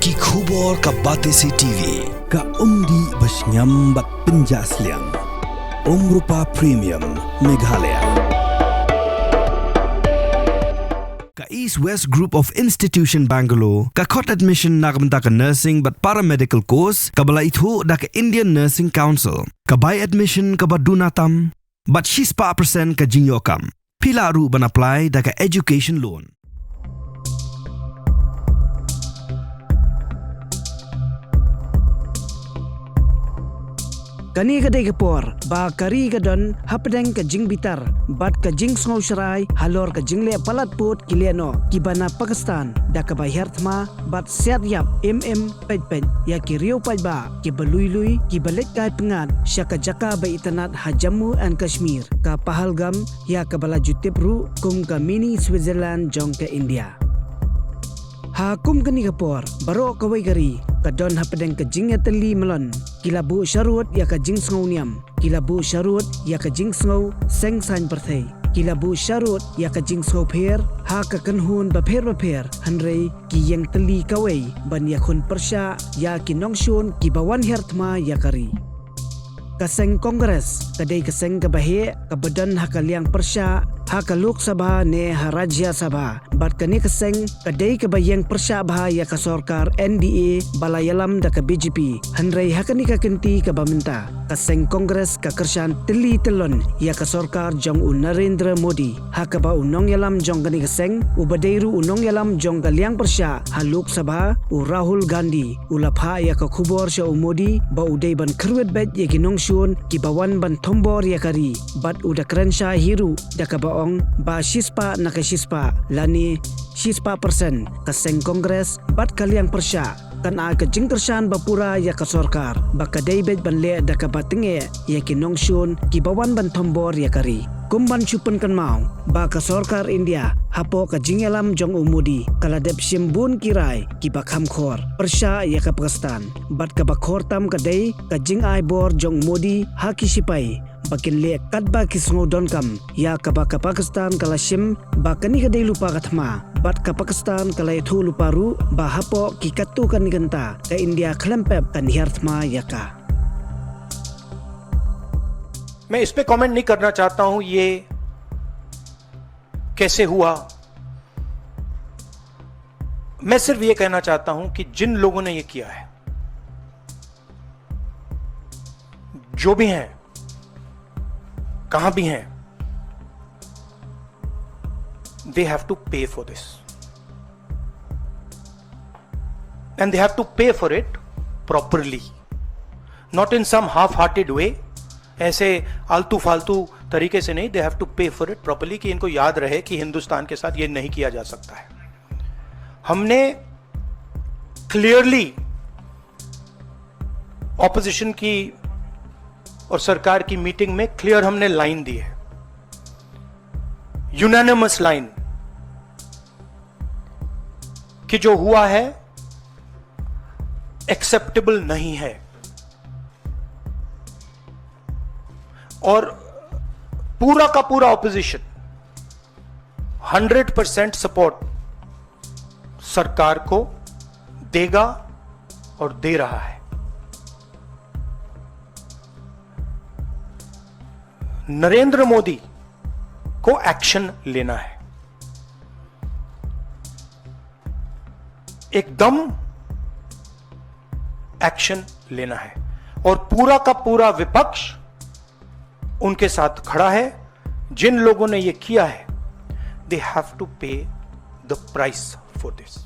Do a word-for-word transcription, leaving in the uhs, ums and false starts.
Ki khubor ka Batesi T V, ka umdih ba shngiam bad pynjah sliang. Umrupa Premium, Meghalaya. Ka East West Group of Institution Bangalore ka khot admission na ka bynta ka nursing bad paramedical course kaba la ithuh da ka Indian Nursing Council. Ka bai admission kaba duna tam bad shispah percent ka jingïoh kam. Phi lah ruh ban apply da ka education loan. Kane ka dei ka por ba ka ri ka don hapdeng ka jingbitar bad ka jingsngewsharai halor ka jingleh palat pud ki lehnoh kiba na Pakistan, da kaba hiar thma bad siat ïap im im peit peit ïa ki riew paidbah kiba lui lui, kiba leit kai pyngngad sha ka jaka ba itynnad ha Jammu and Kashmir, ka Pahalgam, ïa kaba la ju tip ruh kum ka mini Switzerland jong ka India. Ha kum kane ka por, baroh kawei ka ri ka don hapdeng ka jingïatylli madan, ki la buh sharud ïa ka jingsngew niam, ki la buh sharud ïa ka jingsngew seng saiñ pyrthei, ki la buh sharud ïa ka jingsngew pher ha ka kynhun bapher bapher, hynrei ki ïeng tylli kawei ban ïakhun pyrshah ïa ki nongshun kiba wan hiar thma ïa ka ri. Ka seng Congress ka dei ka seng kaba heh kaba don ha ka liang pyrshah, ha ka Lok Sabha ne ha Rajya Sabha. Bad kane ka seng ka dei kaba ïeng pyrshah bha ïa ka sorkar N D A ba la ïalam da ka B J P. Hynrei ha kane ka kynti kaba mynta, ka seng Congress ka kyrshan tylli tyllon ïa ka sorkar jong u Narendra Modi, ha kaba u nongïalam jong kane ka seng, uba dei ruh u nongïalam jong ka liang pyrshah ha Lok Sabha, u Rahul Gandhi, u la phah ïa ka khubor sha u Modi ba u dei ban kyrwit beit ïa ki nongshun kiba wan ban thombor ïa ka ri. Bad u da kren shai hi ruh da kaba ong ba shispah na ka shispah, lane shispah percent, ka seng Congress bad ka liang pyrshah kan ai ka jingkyrshan ba pura ïa ka sorkar ba ka dei beit ban leh da kaba tyngeh ïa ki nongshun kiba wan ban thombor ïa ka ri. Kum ban shu pynkynmaw ba ka sorkar India hapoh ka jingïalam jong u Modi ka la dep shim bun ki rai kiba kham khor pyrshah ïa ka Pakistan. Bad kaba khor tam ka dei ka jingai bor jong u Modi ha ki shipai ba kin leh katba ki sngew donkam ïa kaba ka Pakistan ka la shim, ba kane ka dei lypa ka thma. Bad ka Pakistan ka la ïathuh lypa ruh ba hapoh ki katto katne kynta ka India khlem pep kan hiar thma ïa ka. मैं इस पे कमेंट नहीं करना चाहता हूं ये कैसे हुआ। मैं सिर्फ ये कहना चाहता हूं कि जिन लोगों ने ये किया है, जो भी हैं, कहां भी हैं, they have to pay for this. And they have to pay for it properly, not in some half hearted way. ऐसे आलतू फालतू तरीके से नहीं, they have to pay for it properly, कि इनको याद रहे कि हिंदुस्तान के साथ ये नहीं किया जा सकता है। हमने क्लियरली ऑपोजिशन की और सरकार की मीटिंग में क्लियर हमने लाइन दी है, यूनानिमस लाइन, कि जो हुआ है एक्सेप्टेबल नहीं है। और पूरा का पूरा ऑपोजिशन हंड्रेड परसेंट सपोर्ट सरकार को देगा और दे रहा है। नरेंद्र मोदी को एक्शन लेना है, एकदम एक्शन लेना है। और पूरा का पूरा विपक्ष उनके साथ खड़ा है। जिन लोगों ने ये किया है, they have to pay the price for this.